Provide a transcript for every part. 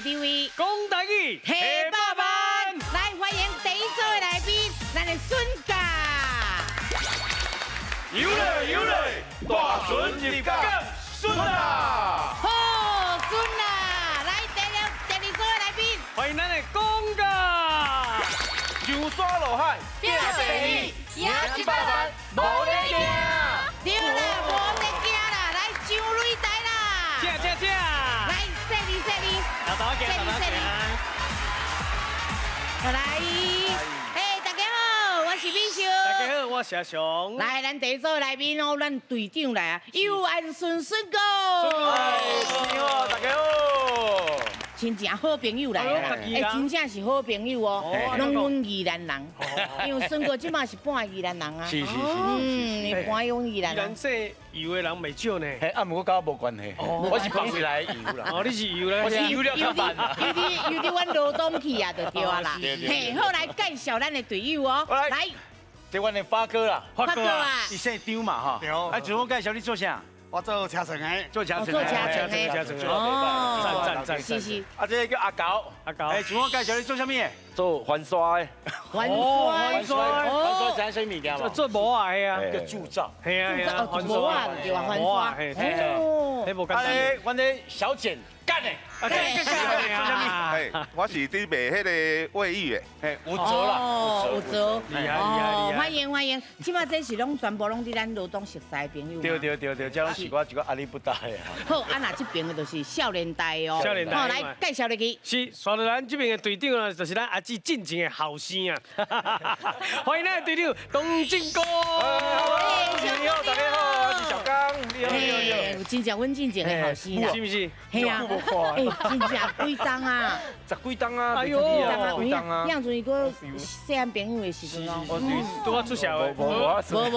智慧，講台語，提百萬。來歡迎第一組的來賓，咱的孫甲。有嘞有嘞，大船入港，孫啊！好，孫啊，來第二第二組的來賓，歡迎咱的講甲。上山落海，拼第一，贏100萬，無咧驚。對啦，無咧驚啦，來上擂台啦！正正正。來，說你說你，老大行，老大行。來，嘿，大家好，我是美秀。大家好，我是阿雄。來，咱第一組的來賓哦，咱隊長來啊，尤安順順哥。你好，大家好。親正好朋友來啦，欸，真正是好朋友哦，攏阮宜蘭人，因為順哥這馬是半宜蘭人啊。是是是。嗯，半阮宜蘭人。宜蘭姓尤的人袂少呢。嘿，啊，毋過佮我無關係，我是放回來的尤啦。哦，你是尤咧？我是尤了較慢啦。尤佇尤佇阮羅東去啊，就對啊啦。嘿，好，來介紹咱的隊友哦。來，這阮的發哥啦，發哥啊，伊姓張嘛吼。對。啊，自我介紹你做啥？我做車床的，做車床的，做車床的，車床的。哦，讚讚讚，是是。啊，這個叫阿狗，阿狗。欸，自我介紹你做啥物的？做翻刷的。翻刷，翻刷，翻刷知影啥物件無？做模仔的啊，叫铸造。係啊係啊，哦，模仔對啊，翻刷。嘿，铸造。彼無簡單。啊，阮的小簡幹的，啊，幹幹幹啊！嘿，我是佇賣彼个衛浴的，嘿，有做啦，有做，厲害厲害厲害！歡迎歡迎，這馬這是攏全部攏佇咱羅東熟似的朋友。對對對對，這攏是我一個壓力不大的。好，啊若這邊的就是少年隊哦，少年隊，好，來介紹入去。是，刷落咱這邊的隊長啊，就是咱阿姊進前的後生啊。歡迎咱的隊長董進哥。你好，大家好，我是小剛。你好你好你好。真正阮進前的後生啦，是毋是？係啊，欸，真正幾冬啊？十幾冬啊！哎喲，幾冬啊！樣陣伊閣細漢朋友的時陣哦，拄仔出社會，無無無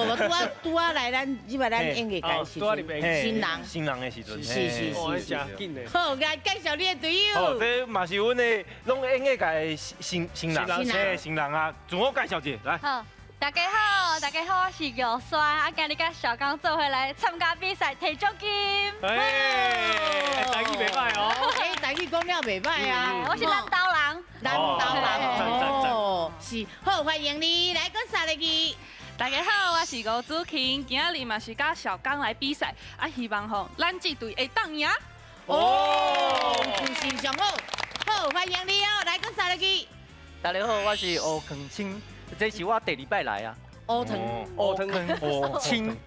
無，拄仔拄仔來咱入來咱演藝界時陣，新人新人的時陣，是是是，真緊的。好，來介紹你的隊友。好，這嘛是阮的，攏演藝界的新新人，新新人啊，自我介紹者來。好，大家好，大家好，我是玉山，啊，今日佮小剛做伙來參加比賽，提獎金。哎，台語袂䆀哦。哎，台語講了袂䆀啊。我是南投人。南投人哦，是，好，歡迎你來，閣殺入去。大家好，我是吳子晴，今仔日嘛是佮小剛來比賽，啊，希望吼咱這隊會當贏。哦，自信上好，好，歡迎你哦，來閣殺入去。大家好，我是吳康清，這是我第二擺來啊。烏藤，烏藤，清，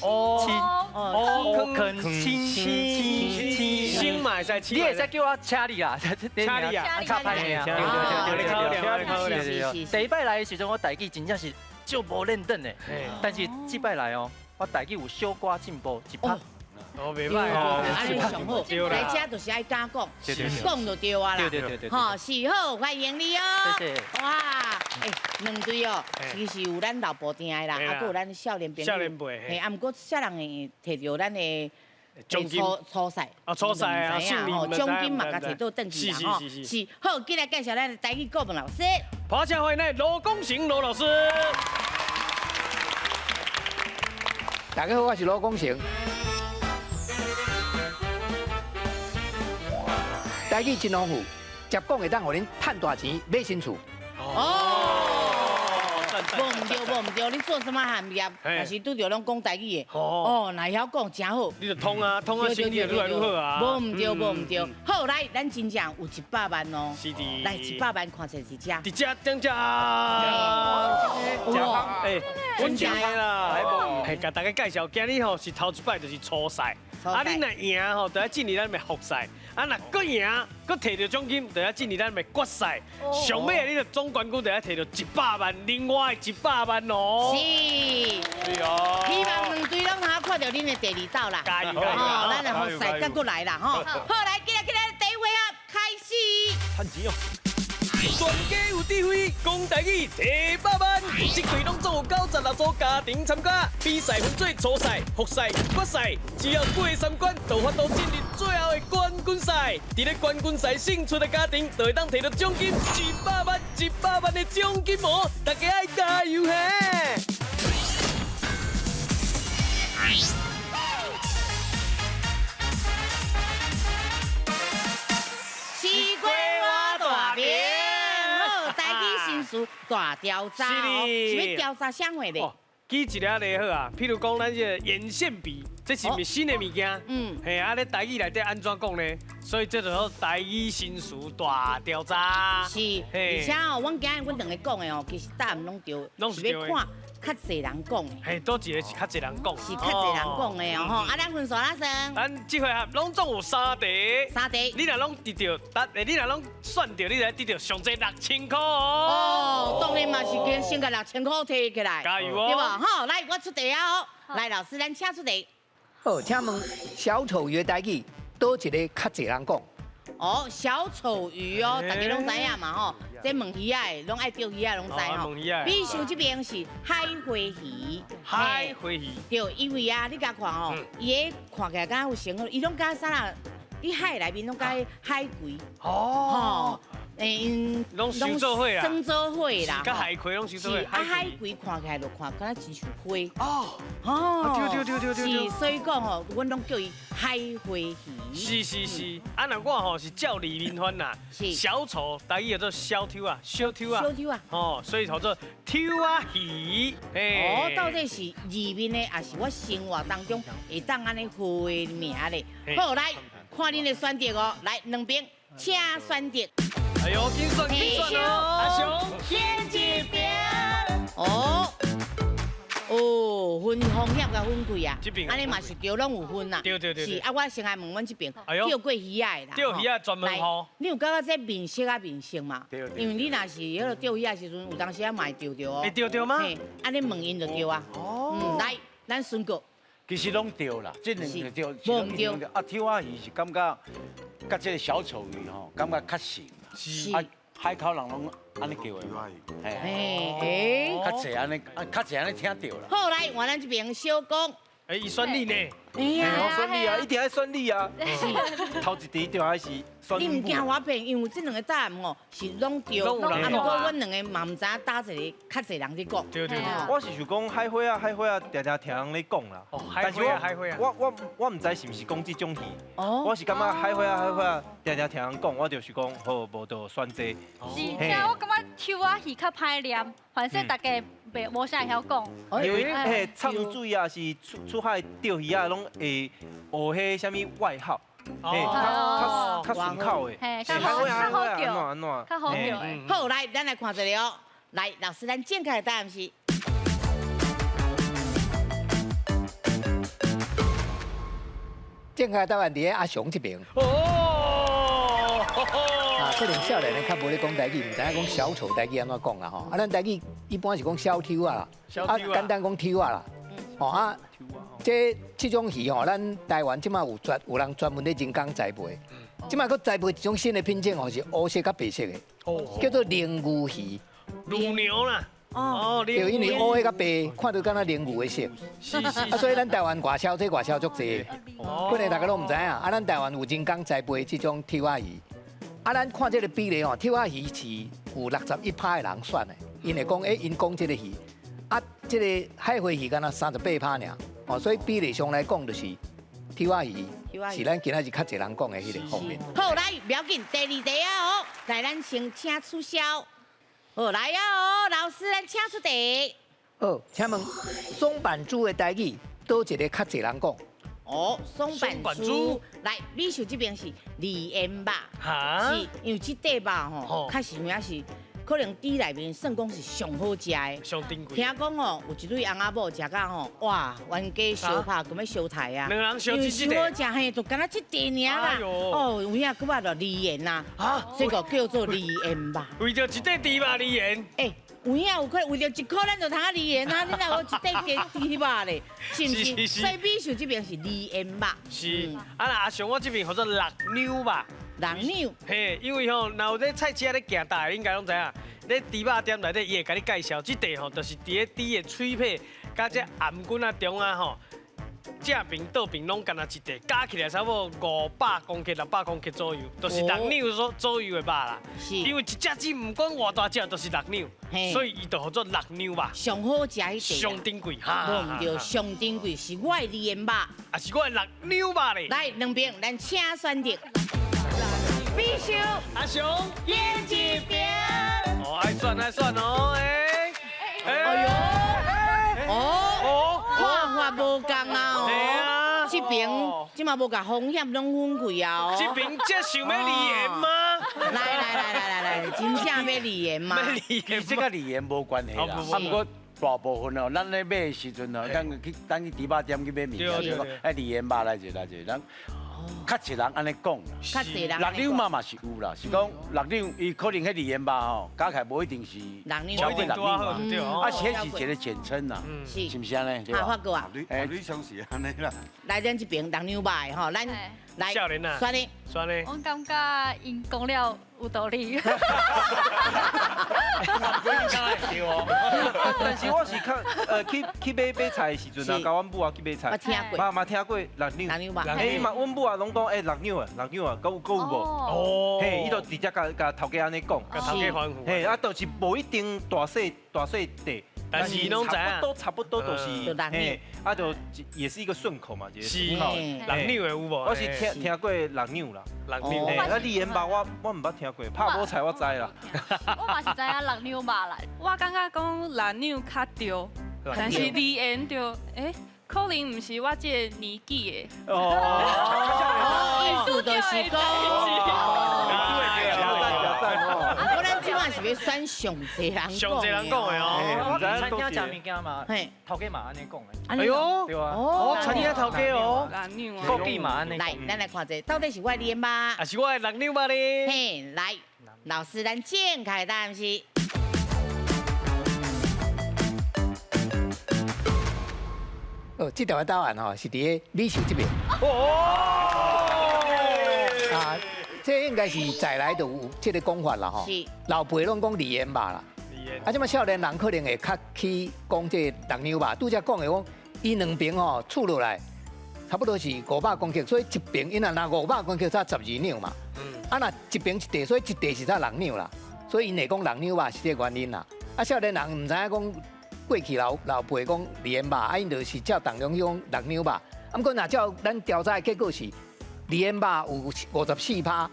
哦，烏康清清清，新嘛會使，你會使叫我車你啦，車你啊，較歹的啊，對對對對對對。第一擺來的時陣，我台語真正是足無認真的，但是這擺來哦，我台語有小可進步一拍。哦，袂䆀哦，按呢上好，來遮就是愛敢講，講就對啊啦。對對對對，吼，是好，歡迎你哦。謝謝。哇，欸，兩隊哦，其實有咱老部定的啦，啊，閣有咱少年朋友。少年輩。嘿，啊，毋過啥人會提著咱的獎金初賽。啊，初賽啊，獎金嘛，共提倒轉去啦，吼。是，好，緊來介紹咱的台語顧問老師。拍掌歡迎咱羅功成羅老師。大家好，我是羅功成。台語真豐富，捷講會當予恁趁大錢買新厝。哦，無毋對，無毋對，你做啥物行業，若是拄著攏講台語的，哦，若會曉講誠好。你就通啊，通啊，生意愈來愈好啊。無毋對，無毋對。好，來，咱真正有100萬哦。是的。來，100萬看冊佇遮。佇遮，踮遮。哇，欸，穩陣的啦。嘿，共大家介紹，今日吼是頭一擺，就是初賽。啊，你若贏吼，就愛進入咱的複賽；啊，若閣贏，閣提著獎金，就愛進入咱的決賽。上尾你就總冠軍，就愛提著100萬，另外100萬哦。是。是哦。希望兩隊攏通看著恁的第二道啦。加油加油！吼，咱的複賽閣過來啦，吼。好，來，進來進來，第一回合開始。趁錢哦。全家有智慧，講台語提百萬，這隊攏總有96組家庭參加，比賽分做初賽、複賽、決賽，只要過三關，就有法度進入最後的冠軍賽。佇咧冠軍賽勝出的家庭，就會當提著獎金100萬、100萬的獎金哦！大家愛加油嘿！是，词大调查哦，是欲调查啥货咧？举一个例好啊，譬如讲咱这个眼线笔，这是毋是新的物件？嗯，嘿啊，咧台语内底按怎讲呢？所以这就叫台语新词大调查。是，而且哦，阮今日阮两个讲的哦，其实答案拢对，是欲看较济人讲的。嘿，佗一个是较济人讲？是较济人讲的哦，吼。啊，咱分数哪算？咱这回合拢总有三题。三题。你若拢得著，你若拢选著，你就得著上济6000箍哦。哦，当然嘛是先先共6000箍提起来。加油哦。对无？好，来，我出题啊！来，老师，咱请出题。好，请问小丑鱼的台语，佗一个较济人讲？哦，小丑鱼哦，大家拢知影嘛吼。这问鱼仔的，拢爱钓鱼仔，拢知吼。美秀这边是海花鱼。海花鱼。对，因为啊，你共看吼，伊个看起来敢若有成，伊拢敢啥啦？伫海内面拢佮海葵。哦。欸，拢收做伙啦，生做伙啦，佮海葵拢收做伙。啊，海葵看起来就看，敢若真像花。哦，哦，对对对对对。是，所以讲吼，阮拢叫伊海花鱼。是是是，啊，若我吼是照字面翻啦，小丑，台语叫做小丑啊，小丑啊，小丑啊，哦，所以叫做丑仔鱼。哦，到底是字面的，抑是我生活当中会当按呢号的名咧？好，来看恁的选择哦，来两边请选择。哎呦，紧选紧选哦！阿雄，先一边。哦哦，分风险佮分开啊，按呢嘛是对，拢有分啦。对对对。是啊，我先来问阮这边，钓过鱼仔的啦。钓鱼仔专门吼。你有感觉这面色啊面色嘛？对。因为你若是彼个钓鱼仔时阵，有当时啊嘛会钓著哦。会钓著吗？嘿，按呢问𪜶就对啊。哦。嗯，来，咱孙哥。其实拢对啦，这两个对，无毋对。啊，抽仔鱼是感觉，佮这个小丑鱼吼，感觉较像。是。啊，海口人拢按呢叫的。嘿，较济按呢，啊，较济按呢听著啦。好，来换咱这边小讲。哎，伊选你呢？哎呀，选你啊，一定爱选你啊。是，头一题就爱是选。你毋惊我骗，因为这两个答案吼是拢对，啊，毋过阮两个嘛毋知影佗一个较济人咧讲。对对对。我是想讲海花仔，海花仔，定定听人咧讲啦。哦，海花仔，海花仔。我毋知是毋是讲这种鱼。哦。我是感觉海花仔，海花仔，定定听人讲，我就是讲好，无就选这。是，我感觉抽仔鱼较歹念，反正大家袂无啥会晓讲。因为彼藏水啊，是出海钓鱼仔，拢会学彼啥物外号，嘿，较顺口的，较好较好叫，较好叫的。好，来，咱来看一下哦。来，老师，咱正确的答案是。正确答案伫阿雄这边。哦。啊，可能少年的较无咧讲台语，毋知影讲小丑台语按怎讲啦吼。啊，咱台语一般是讲小抽仔啦，啊，简单讲抽仔啦。吼啊，这种鱼吼，咱台湾这马有专有人专门咧人工栽培，这马阁栽培一种新的品种吼，是乌色佮白色的，叫做鯪鱼鱼。乳牛啦。哦，对，因为乌的佮白，看著敢若鯪鱼的色。是是。啊，所以咱台湾外销这外销足济，可能大家拢毋知影。啊，咱台湾有人工栽培这种抽仔鱼。啊，咱看这个比例吼，抽仔鱼是有61%的人选的，𪜶会讲，欸，𪜶讲这个鱼，啊，这个海花鱼敢若38%尔，哦，所以比例上来讲就是抽仔鱼是咱今仔日较济人讲的彼个方面。好，来，不要紧，第二题啊，哦，来，咱先请出痟。好，来啊，哦，老师，咱请出题。好，请问松板猪的台语，佗一个较济人讲？哦，松板猪，来，美秀这边是梨园肉，是因为这块肉吼，确实有影是可能猪内面算讲是上好食的，上珍贵。听讲吼，有一对翁仔某食到吼，哇，冤家相拍，阁欲相刣啊！两人相因为伤好食嘿，就干焦这块尔啦。哦，有影阁捌落梨园啦，这个叫做梨园肉。为著一块猪肉梨园。欸，有影有可能为著一箍，咱就通啊离缘啊！你若无一块猪肉咧，是毋是？所以美秀这边是梨园肉。是，啊那阿雄我这边号做六两肉。六两。嘿，因为吼，若有咧菜市仔咧行大，应该拢知影。咧猪肉店内底，伊会共你介绍，这块吼，就是伫咧猪的喙皮，佮这頷颈仔中啊吼。正边倒边拢干焦一块，加起来差不多500公克、600公克左右，就是6两左右的肉啦。是，因为一只猪毋管偌大只，都是6两，所以伊就号做6两肉。上好食彼块。上珍贵，哈。无毋对，上珍贵是我的梨园肉。啊，是我的6两肉咧。来，两边咱请选择。美秀阿雄演一边。哦，愛選愛選哦，哎，哎呦，哦哦，看法無仝啊哦，這邊這嘛無共風險攏分開啊哦，這邊這想欲離言嗎？來來來來來來，真正欲離言嗎？其實這佮離言無關係啦，啊，毋過大部分哦，咱咧買的時陣哦，咱去豬肉店去買物件，就講哎離言肉來一個來一個，咱較濟人按呢講啦，較濟人六兩肉嘛是有啦，是講六兩，伊可能彼離言肉吼，加起來無一定是超過六兩，啊，這是一個簡稱啦，是毋是按呢？啊，發哥啊，你想是按呢啦。來咱這邊六兩肉的吼，咱來少年啊，選的，選的。我感覺𪜶講了有道理。但是我是較去買菜的時陣啊，佮阮母啊去買菜，嘛聽過六兩，六兩肉。哎嘛，阮母啊攏講欸六兩啊，六兩啊，閣有無？哦，嘿，伊就直接共頭家按呢講，共頭家吩咐。嘿，啊，就是無一定大細大細塊。但是攏知影，差不多都是，嘿，啊，就也是一個順口嘛，是六兩的有無？我是聽過六兩啦，六兩。啊，離言肉我毋捌聽過，拍某菜我知啦。我嘛是知影六兩肉啦，我感覺講六兩較對，但是離言就，欸，可能毋是我這個年紀的。哦，意思就是講。我咱這擺是欲選上濟人上濟人講的哦。我餐廳食物件嘛，頭家嘛按呢講的。哎喲，對啊。哦，餐廳頭家哦。國語嘛按呢。來，咱來看者，到底是我的離言肉，還是我的六兩肉咧？嘿，來，老師，咱正確答案是。哦，這條的答案吼是佇咧美秀這邊。哦。啊，這應該是在來就有這個講法啦吼。是。老輩攏講離言肉啦。啊，這馬少年人可能會較去講這六兩肉。拄才講的講，伊兩爿吼厝落來，差不多是500公克，所以一爿伊若拿500公克才12兩嘛。啊，若一爿一塊，所以一塊是才6兩啦。所以𪜶會講六兩肉是這個原因啦。啊，少年人毋知影講。過去老輩講離言肉，啊，𪜶就是照重量去講六兩肉。啊，毋過若照咱調查的結果是，離言肉有54%，啊，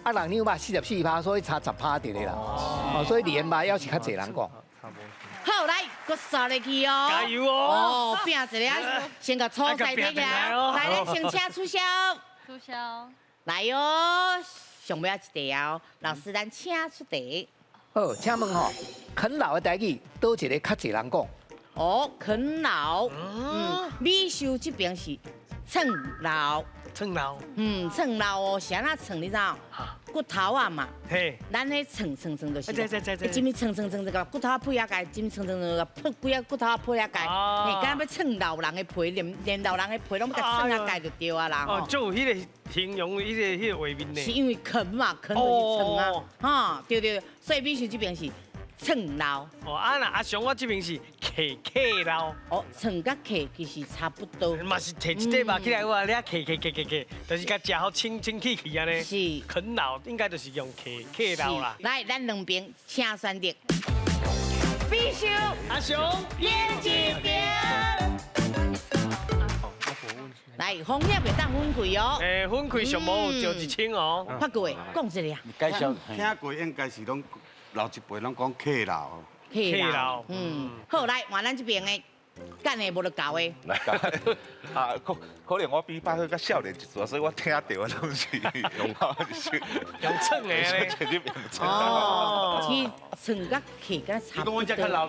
六兩肉44%，所以差10%佇咧啦。哦，所以離言肉猶是較濟人講。好，來，閣掃入去哦。加油哦！哦，拼一下，先共初賽提起來。來，咱先請出痟。出痟。來喲，上尾仔一題哦，老師，咱請出題。好，請問吼，啃老的台語，佗一个較濟人講？哦，啃老，美秀這邊是蹭老，蹭老，蹭老哦，是按怎蹭你知無？骨頭啊嘛，嘿，咱彼蹭蹭蹭就是，這，這物蹭蹭蹭這个骨頭仔皮仔蓋，這物蹭蹭蹭，破幾仔骨頭仔皮仔蓋，嘿，敢若欲蹭老人的皮，連老人的皮攏欲共蹭仔蓋就對啊啦。哦，就有彼个形容，彼个畫面呢。是因為啃嘛，啃就是蹭啊，哈，對對，所以美秀這邊是蹭老。哦，啊若阿雄我這邊是屎屎老。哦，蹭佮屎其實差不多。嘛是提一塊肉起來，我咧屎屎屎屎屎，就是共食好清清氣氣按呢。是。啃老應該就是用屎屎老啦。來，咱兩邊請選擇。美秀，阿雄，邊一邊。來，風險會當分開哦。欸，分開上無有就1000哦。發過，講一下。介紹聽過應該是攏老一輩攏講客老。客老，好，來換咱這邊的，干的無得搞的。來，啊，可能我比百歲較少年一撮，所以我聽到的攏是用用蹭的咧。哦，其實蹭佮客敢差不多。你講阮遮較老。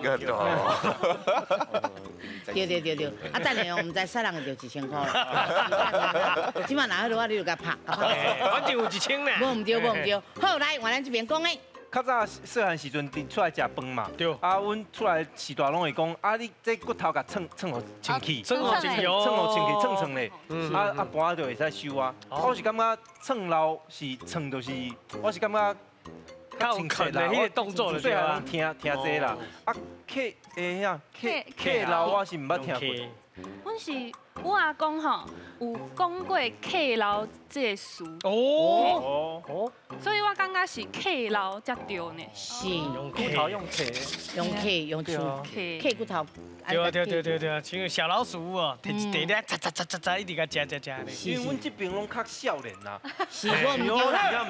對對對對，啊，等下我們知殺人就1000塊啦。這擺若彼落，你就共拍。反正有1000啦。無毋對，無毋對。好，來換咱這邊講的。較早細漢時陣，佇厝內食飯嘛，對。啊，阮厝內序大攏會講，啊，你這骨頭共蹭蹭予清氣，蹭予清氣，蹭予清氣，蹭蹭咧。啊啊，盤就會使收啊。我是感覺蹭老是蹭，就是我是感覺較有啃的彼个動作，細漢攏聽聽這啦。啊，客欸遐客客老我是毋捌聽過。阮是阮阿公吼有讲过客老这个词。哦哦，所以我感觉是客老才对呢。是用骨头用客，用客用手客骨头。对对对对对，像小老鼠哦，提一块咧，嚓嚓嚓嚓嚓，一直共食食食咧。因为阮这边拢较少年啦。是我毋对啦。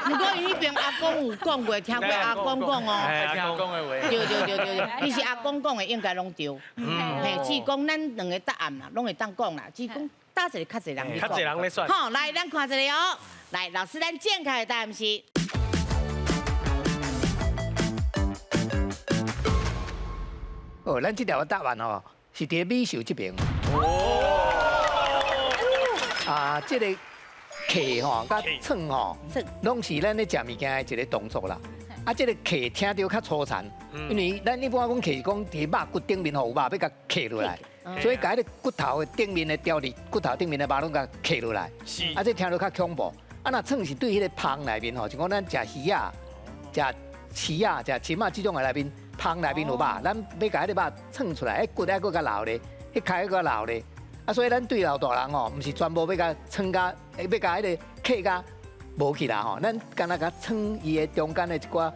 毋过伊彼边阿公有讲过，听过阿公讲哦。听阿公的话。对对对对对，其实阿公讲的应该拢对。嘿，只是讲咱两个答案啦，拢会当讲啦。只是讲搭一个较济人较济人咧选。好，来，咱看一下哦。来，老师，咱正确的答案是。哦，咱这条答案哦，是伫美秀这边。哦。啊，这个客吼，佮创吼，拢是咱咧食物件的一个动作啦。啊，这个客听著较粗残，因为咱一般讲客是讲伫肉骨顶面吼有肉欲共客落来，所以共彼个骨头的顶面的雕伫骨头顶面的肉拢共客落来。是。啊，这听著较恐怖。啊，若创是对彼个芳内面吼，就讲咱食鱼仔、食翅仔、食蟳仔这种的内面。芳内面有肉，咱欲共彼个肉创出来，彼骨还阁较老咧，彼壳还阁老咧，啊，所以咱对老大人吼，毋是全部欲共创甲，欲共彼个客甲无去啦吼，咱干焦共创伊的中间的一寡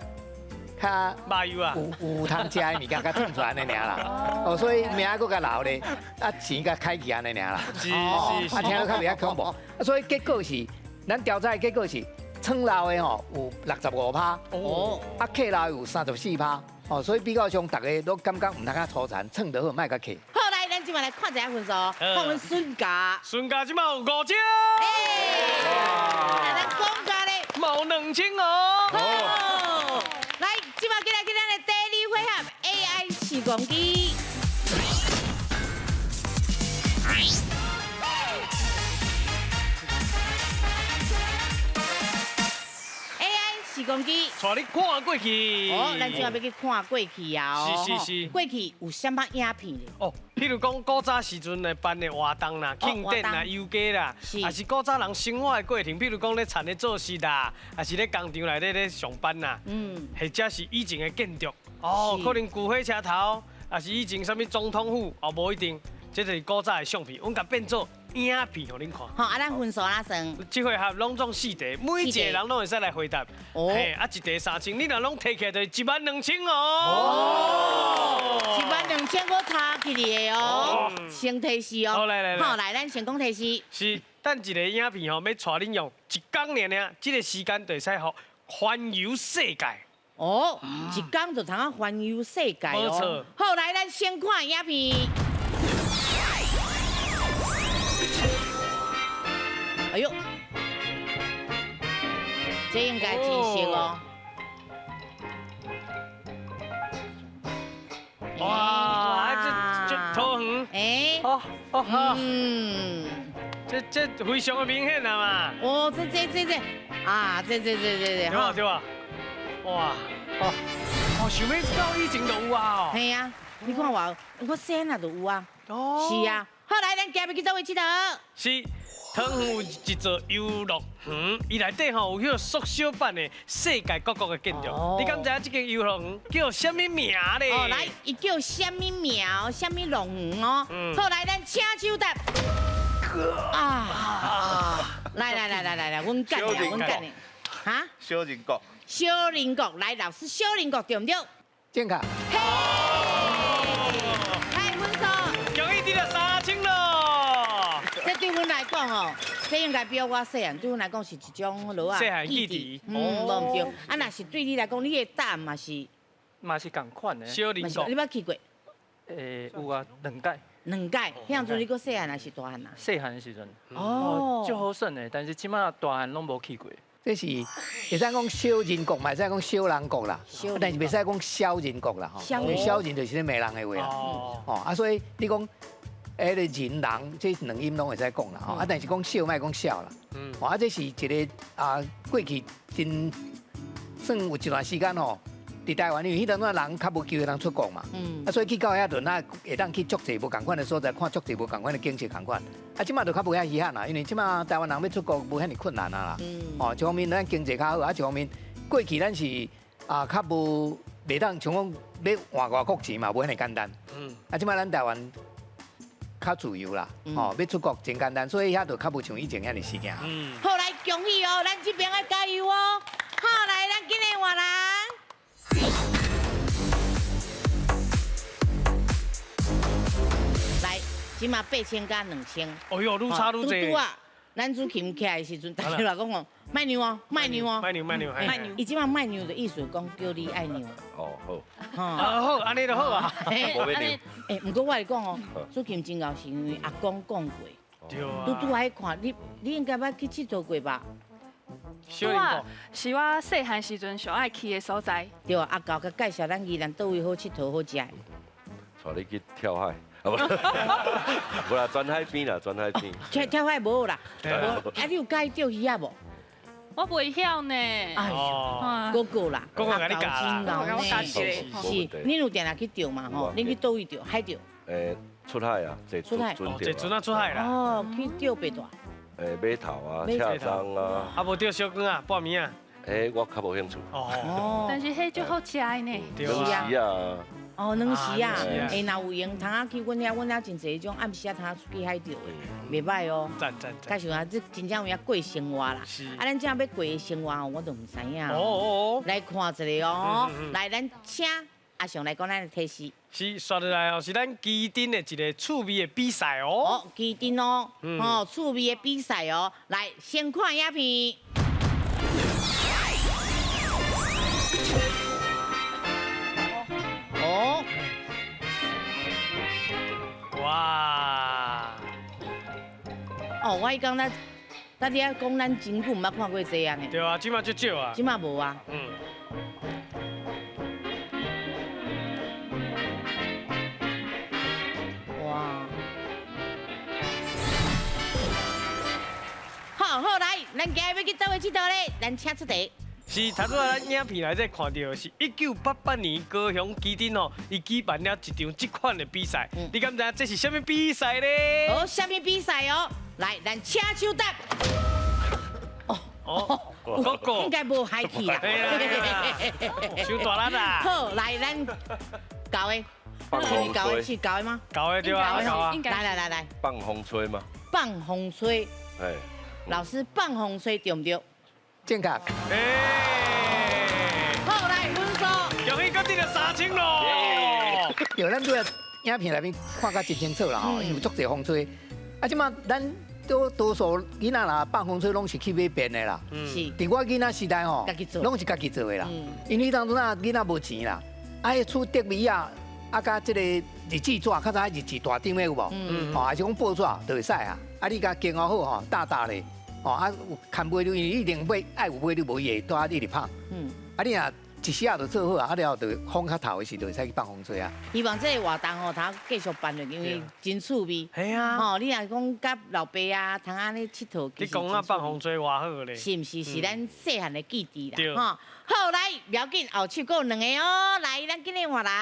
较肉油啊，有通食的物件，共创出来按呢尔啦。哦，所以名阁较老咧，啊钱较开去按呢尔啦。是是是。啊，听著较袂遐恐怖。啊，所以结果是，咱调查的结果是，创老的吼有65%，哦，啊客老的有34%。哦，所以比较上，大家拢感觉毋通较粗残，创就好，莫共客。好，来，咱这摆来看一下分数，看阮孙家。孙家这摆有5000。哎，咱龚家咧，嘛有2000哦。好，来，这摆过来去咱的第二回合 AI 试讲机。时光机，带你看过去。哦，咱这摆欲去看过去啊！是是是。过去有啥物影片咧？哦，譬如讲古早时阵咧办的活动啦、庆典啦、游街啦，也是古早人生活的过程。譬如讲咧田咧做事啦，也是咧工厂内底咧上班啦，或者是以前的建筑，哦，可能旧火车头，也是以前啥物总统府，哦，无一定。这就是古早的相片，阮共变做影片予恁看。好，啊，咱分数按怎算？这回合拢总4题，每一个人拢会使来回答。哦。嘿，啊，一题3000，你若拢提起来就是12000哦。12000阁差起来的哦。先提示哦。好，来来来。好，来，咱先讲提示。是，等一个影片吼，欲带恁用一工尔尔，这个时间就会使予环游世界。哦，一工就通啊环游世界哦。无错。好，来，咱先看影片。哎呦，这应该真熟哦！哇，这桃园，哎，哦哦，这非常的明显啊嘛！哦，这，啊，这，对吧对吧？哇，哦，哦，想欲到以前就有啊！嘿啊，你看我，我细汉就有啊。哦，是啊。好，来，咱今日去佗位𨑨迌？是。桃园有一座游乐园，伊内底吼有彼个缩小版的世界各国的建筑。你敢知影这间游乐园叫啥物名咧？哦，来，伊叫啥物名？啥物乐园哦？好，来，咱请手答。啊！来来来来来来，阮讲的，阮讲的。哈？小人国。小人国，来，老师，小人国对毋对？正确。嘿，来，分数。恭喜你了3000咯！这对阮来讲哦，这应该比我细汉，对阮来讲是一种落啊细汉记忆。嗯，无毋对。啊，若是对你来讲，你的答案嘛是嘛是仝款的。小人国，你捌去过？有啊，2届。 2届，彼阵你阁细汉还是大汉啊？细汉的时阵。哦。足好耍的，但是这摆大汉拢无去过。这是会使讲小人国，嘛会使讲小人国啦，但是袂使讲小人国啦吼。因为小人就是咧骂人的话啦。哦，啊，所以你讲，彼个人人这两音拢会使讲啦吼。啊，但是讲小，莫讲小啦。啊，这是一个啊，过去真算有一段时间吼，伫台湾，因为彼阵仔人较无机会通出国嘛。啊，所以去到遐阵啊，会当去足济无仝款的所在，看足济无仝款的景色仝款。啊，这摆就较无遐稀罕啦，因为这摆台湾人欲出国无遐尔困难啊啦。哦，一方面咱经济较好，啊，一方面过去咱是啊较无袂当像讲欲换外国钱嘛，无遐尔简单。啊，这摆咱台湾較自由啦，哦，欲出國真簡單，所以遐就較無像以前遐爾死驚。好，來恭喜哦，咱這邊愛加油哦。好，來，咱今日換人。來，這馬8000加2000。哎呦，愈差愈濟。拄啊，咱主琴起來的時陣，大家來講哦，莫讓哦，莫讓哦，莫讓，莫讓，莫讓。伊這馬莫讓的意思講叫你愛讓。哦，好。啊好，按呢就好啊。無欲讓。欸，毋過我來講哦，主琴真𠢕是因為阿公講過。對啊。拄拄愛看你，你應該捌去𨑨迌過吧？對啊，是我細漢時陣上愛去的所在。對啊，阿厚佮介紹咱宜蘭佗位好𨑨迌好食的。帶你去跳海，啊無，無啦，轉海邊啦，轉海邊。跳跳海無啦，啊你有佮意釣魚仔無？我袂曉呢。哎呦，哥哥啦，哥哥共你教啦，我教是，你有定定去釣嘛？吼，你去佗位釣？海釣？出海啊，坐出海，坐船啊出海啦。哦，去釣白帶。碼頭啊，赤樁啊。啊，無釣小卷啊，半暝啊。我較無興趣。哦。但是彼足好食的呢。是啊。哦，卵絲啊，欸，若有閒通仔去阮遐，阮遐真濟彼種暗時仔通仔出去海釣的，袂歹哦。讚讚讚。較像啊，這真正有影過生活啦。是。啊，咱這欲過的生活哦，我都毋知影。哦哦哦。來看一下哦，來，咱請阿雄來講咱的提示。是，煞落來哦，是咱旗津的一個趣味的比賽哦。哦，旗津哦，哦，趣味的比賽哦，來，先看影片。哦，哇！哦，我彼工咱，咱伫遐講，咱真久毋捌看過這樣的。對啊，這馬足少啊。這馬無啊。哇！好，好來，咱今日欲去佗位𨑨迌咧？咱請出題。是，頭拄仔咱影片內底看到的是1988年高雄旗津哦，伊舉辦了一場這款的比賽。你敢知影這是啥物比賽咧？哦，啥物比賽哦？來，咱請手答。哦，哥哥，應該無害去啦。傷大力啦。好，來，咱搞的，放風搞的是搞的嗎？搞的對啊，搞啊。來來來來，放風吹嗎？放風吹。哎，老師放風吹對毋對？正確。好，來分數。恭喜閣得了3000咯。對，咱對影片內面看甲真清楚啦吼，因為足濟風吹。啊，這馬咱多多數囡仔啦放風吹攏是去買便的啦。是。佇我囡仔時代吼，攏是家己做的啦。因為當陣啊囡仔無錢啦，啊，彼厝竹米仔，啊，佮這個日子紙，較早日子大張的有無？吼，還是講報紙就會使啊。啊，你共經好吼，大大咧。哦，啊，有牽買你，因為你一定買，愛有買你無伊會蹛一直拍。啊，你若一時仔就做好啊，啊了後就風較透的時，就會使去放風吹啊。希望這個活動吼，通繼續辦落去，因為真趣味。係啊。吼，你若講佮老爸啊，通按呢𨑨迌。你講啊，放風吹偌好咧。是毋是？是咱細漢的記憶啦。對。吼，好，來，不要緊，後手閣有兩个哦。來，咱緊來換人。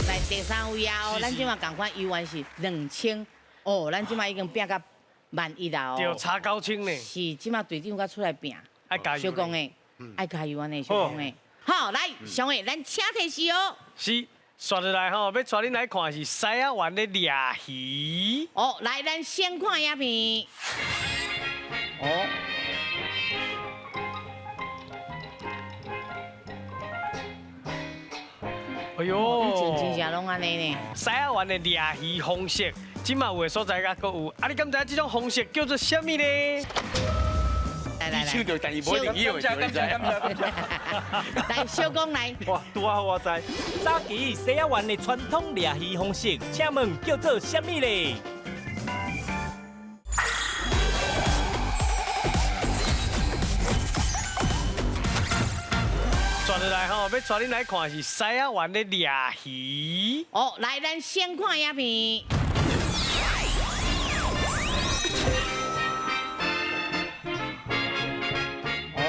來第三位啊！咱這馬仝款猶原是2000哦，咱這馬已經拼到11000啦哦。對，差9000呢。是，這馬隊長閣出來拼。愛加油。小講的，愛加油按呢，小講的。好，來，上个，咱請提示哦。是，煞落來吼，欲帶恁來看是獅仔園咧掠魚。哦，來，咱先看影片。哦。哎呦，以前真正攏按呢呢。獅仔園的掠魚方式，這馬有的所在閣閣有。啊，你敢知影這種方式叫做啥物呢？來來來，手著，但伊無一定以為，你知？來，小講來。哇，拄好我知。早期獅仔園的傳統掠魚方式，請問叫做啥物呢？煞落來吼，欲帶恁來看是獅仔園咧掠魚。哦，來，咱先看影片。哦。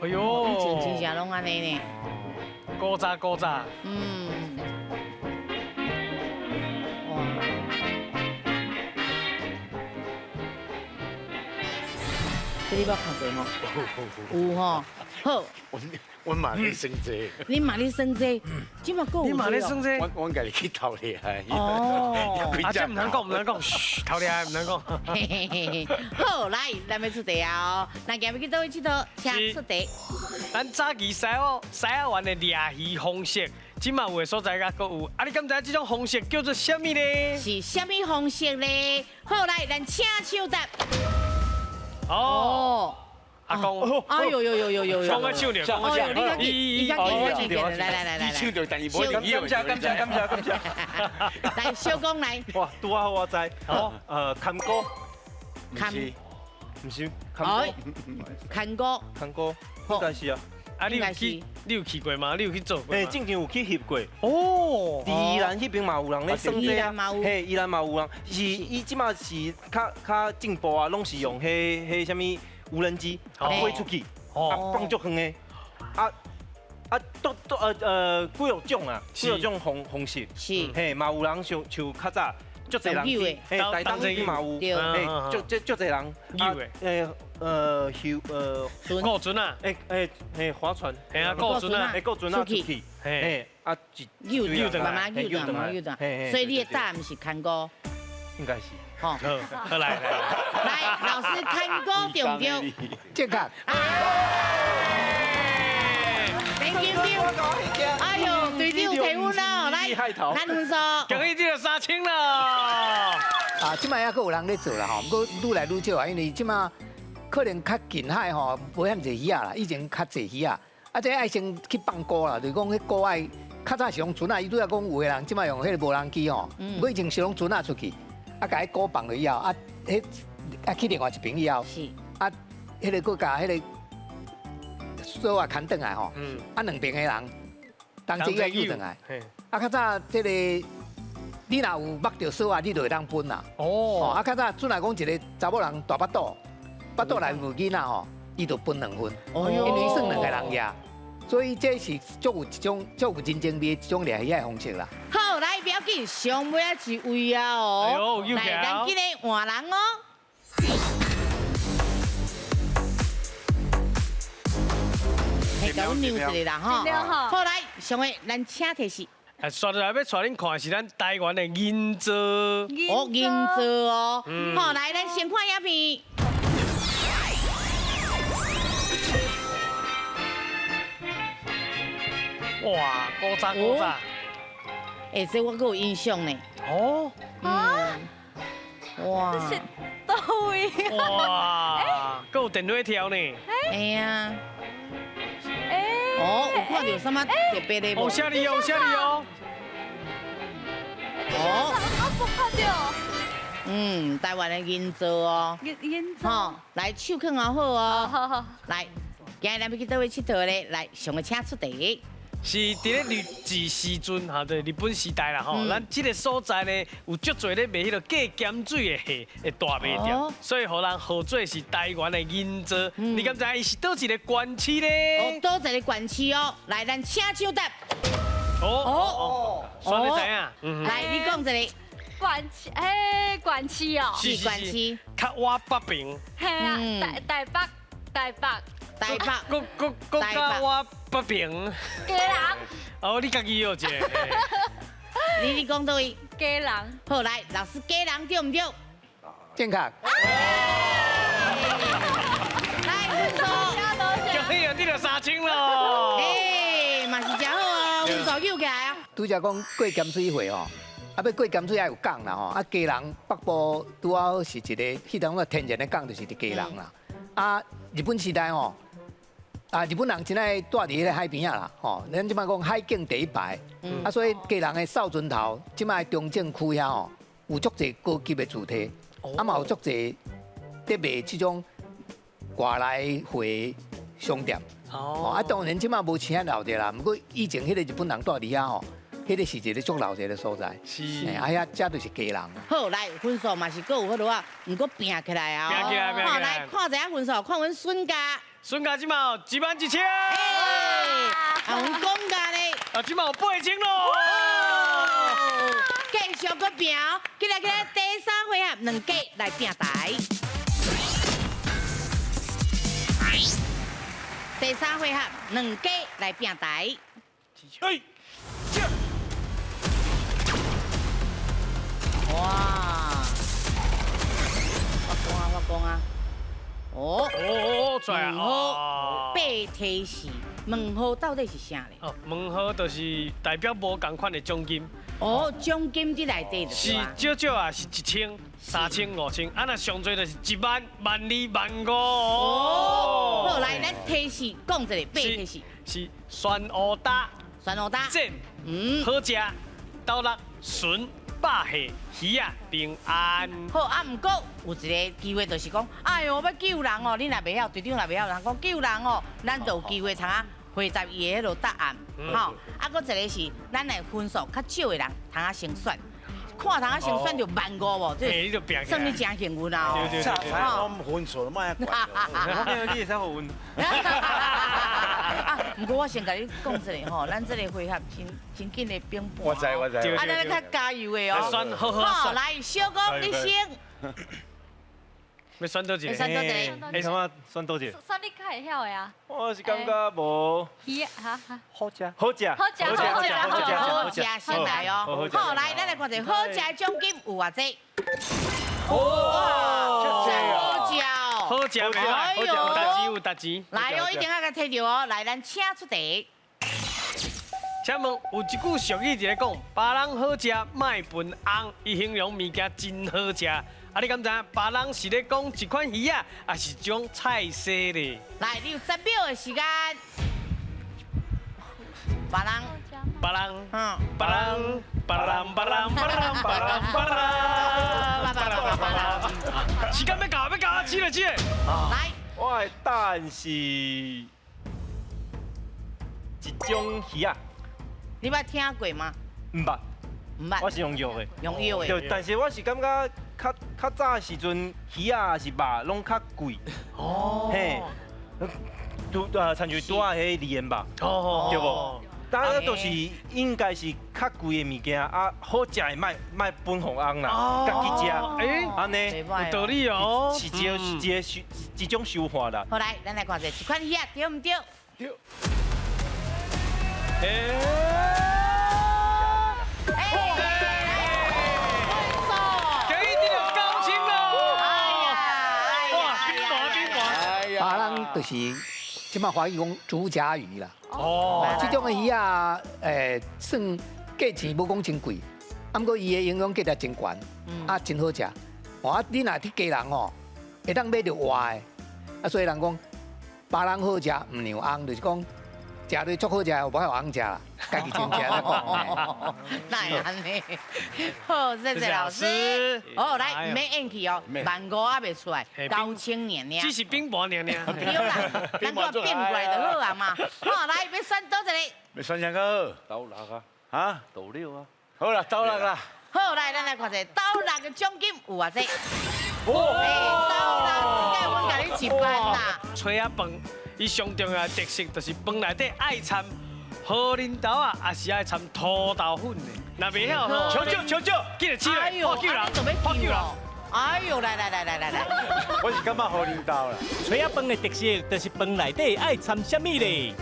哎呦，以前真正攏按呢呢。古早古早。這你捌看過無？有吼。好。阮嘛咧耍這。你嘛咧耍這？這嘛閣有？你嘛咧耍這？阮家己去偷掠。哦。啊，這毋通講，毋通講，噓，偷掠毋通講。嘿嘿嘿。好，來，咱欲出題啊！咱今日去佗位𨑨迌？請出題。咱早期獅仔灣的掠魚方式，這馬有的所在閣閣有。啊，你敢知影這種方式叫做啥物呢？是啥物方式呢？好，來，咱請搶答。哦。阿公，哎呦呦呦呦呦！講個唱著，講個唱，你較緊，你較緊，你較緊，來來來來來，唱著，但是無感謝感謝感謝感謝。來，小公來。哇，拄仔好我知。好，牽鼓。牽，毋是，牽鼓。牽鼓。牽鼓，應該是啊。啊，你有去？你有去過嗎？你有去做過？欸，進前有去翕過。哦。宜蘭彼邊嘛有人咧耍這啊。嘿，宜蘭嘛有人，是伊這馬是較較進步啊，攏是用彼啥物？無人機飛出去，啊放足遠的，啊啊都都幾若種啊，幾若種方式，是，嘿嘛有人像像較早足濟人去，嘿台東那邊嘛有，嘿足足足濟人，游顧船啊，欸划船，嘿啊顧船啊，欸顧船啊出去，嘿啊游游慢慢游轉，慢慢游轉，所以你的答案是牽鼓，應該是。好，好來來來，老師牽鼓對毋對？正確。 Thank you。哎呦，隊長提分啦，來，咱分數。恭喜你就3000啦。啊，這擺猶閣有人咧做啦吼，毋過愈來愈少啊，因為這擺可能較近海吼，無遐濟魚仔啦，以前較濟魚仔，啊，這愛先去放鼓啦，就是講彼鼓愛較早是用船仔，伊拄仔講有的人這擺用彼個無人機吼，毋過以前是用船仔出去。啊，共彼鼓放落以後，啊，彼啊去另外一邊以後，啊，彼个閣共彼个索仔牽轉來吼，啊，兩邊的人同齊愛救轉來。啊，較早這个你若有縛著索仔，你就會當分啦。哦。啊，較早陣來講一個查某人大腹肚，腹肚內有囡仔吼，伊就分兩份，因為算兩個人額。所以這是足有一種足有人情味的一種掠魚仔的方式啦。好，來不要緊，上尾仔一位啊哦，來，咱今日換人哦。來，共阮讓一下啦吼。好，來，上位咱請提示。啊，煞落來欲帶恁看的是咱台灣的銀座。哦，銀座哦。好，來，咱先看影片。哇，古早古早，欸，這我閣有印象呢。哦，哇，這是佗位？哇，閣有電火柱呢。哎呀，哦，有看著啥物特別的無？有寫字哦，有寫字哦。哦，我無看著。嗯，台灣的銀座哦。銀座。吼，來手囥好哦。好好。來，今日咱欲去佗位𨑨迌咧？來，上個請出題。是佇咧日治時陣，哈，就是日本時代啦，吼。咱這個所在呢，有足濟咧賣彼个過鹹水的大賣店，所以予人號做是台灣的銀座。你敢知影伊是佗一个縣市咧？哦，佗一个縣市哦。來，咱請搶答。哦哦，算你知影。來，你講一个。縣市，欸，縣市哦。是縣市。較倚北邊。嘿啊，台北，台北。台北，閣較倚北爿。基隆。哦，你家己有一个。你講佗位？基隆。好，來，老師基隆對毋對？正確。來，分數。恭喜啊，你就3000咯。欸，嘛是誠好哦，分數揪起來啊。拄才講過鹹水會吼，啊，欲過鹹水愛有港啦吼，啊，基隆北部拄好是一个，彼當個天然的港就是佇基隆啦。啊，日本時代吼。啊，日本人真愛蹛佇彼个海邊仔啦，吼，咱這擺講海景第一排，啊，所以基隆的掃船頭，這擺中正區遐吼，有足濟高級的厝體，啊嘛有足濟咧賣這種外來貨商店，哦，啊當然這擺無錢鬧熱啦，毋過以前彼个日本人蹛佇遐吼，彼个是一个足鬧熱的所在，是，啊遐遮就是基隆。好，來分數嘛是閣有好多啊，毋過拼起來啊，拼起來，拼起來。好，來看一下分數，看阮孫家。孫家這馬11000，啊，阮公家咧，啊，這馬有8000咯，繼續閣拼，起來起來，第三回合兩家來拼台。第三回合两家来拼台。哎，哇！发光啊，发光啊！哦哦，出来啊！号八提示，问号到底是啥咧？哦，问号就是代表无仝款的奖金。哦，奖金伫内底是少少啊，是1000、3000、5000，啊若上济就是1万、12000、15000。哦，好，来，咱提示讲一下，八提示是酸乌焦、酸乌焦、煎、好食、斗六、纯、百货、鱼仔、平安。好，啊，毋过有一个机会，就是讲，哎哟，欲救人哦，你若袂晓，队长若袂晓，人讲救人哦，咱就有机会通啊回答伊的彼落答案。吼，啊，阁一个是，咱来分数较少的人，通啊先选，看通啊先选著15000无，这算你真幸运啊！对对对，我分数莫遐悬。你会使予阮。啊，毋过我先共你讲一下吼，咱这个回合真真紧的变盘。我知我知。啊，咱较加油的哦。选好好。好，来，小刚你先。欲选佗一个？选佗一个？你什么选佗一个？选你较会晓的啊。我是感觉无。鱼哈哈。好食。好食。好食好食好食好食，先来哦。好，来，咱来看一下好食的奖金有偌济。哇，真好食哦！好食，哎呦，有值钱有值钱。来哦，一定要共提著哦。来，咱请出题。请问有一句俗语伫咧讲，别人好食，莫分翁，伊形容物件真好食。啊，你敢知影？别人是咧讲一款鱼仔，抑是一种菜色咧？来，你有10秒的时间。别人，别人，别人，别人，别人，别人，别人，别人，别人，时间欲到，欲到，起来，起来。来，我的答案是一种鱼仔。你捌听过吗？毋捌，毋捌。我是用药的，用药的。对，但是我是感觉较较早的时阵，鱼仔还是肉拢较贵。哦。嘿，拄啊，亲像拄仔彼梨园肉，对无？当然都是应该是较贵的物件啊，好食的莫莫分予翁啦，家己食。欸，按呢有道理哦。是一个是一个修一种修法啦。好来，咱来看一下，这款鱼仔对毋对？对。别人就是，这马华语讲竹荚鱼啦。哦，这种的鱼仔，算价钱无讲真贵，啊，毋过伊的营养价值真悬，啊，真好食。哦，啊，你若去家人吼，会当买著活的，啊，所以人讲，别人好食，毋让翁，就是讲。食落足好食，无爱翁食啦，家己真食再讲。哪会按呢？好，谢谢老师。哦，来，毋免演戏哦，15,000还袂出来，9000尔尔。只是饼盘尔尔。对啦，咱阁变过来就好啊嘛。好，来，欲选佗一个？欲选啥个好？斗六啊。啊？斗六啊。好啦，斗六啦。好，来，咱来看一下斗六的奖金有偌济？哦。哎，斗六，这届阮共你一万啦。炊仔饭。伊上重要的特色就是饭内底爱掺荷兰豆啊，还是爱掺土豆粉的。若袂晓，求救求救，紧来起来，破救人，破救人。哎呦，来来来来来来，我是感觉荷兰豆啦。炊仔饭的特色就是饭内底爱掺啥物咧？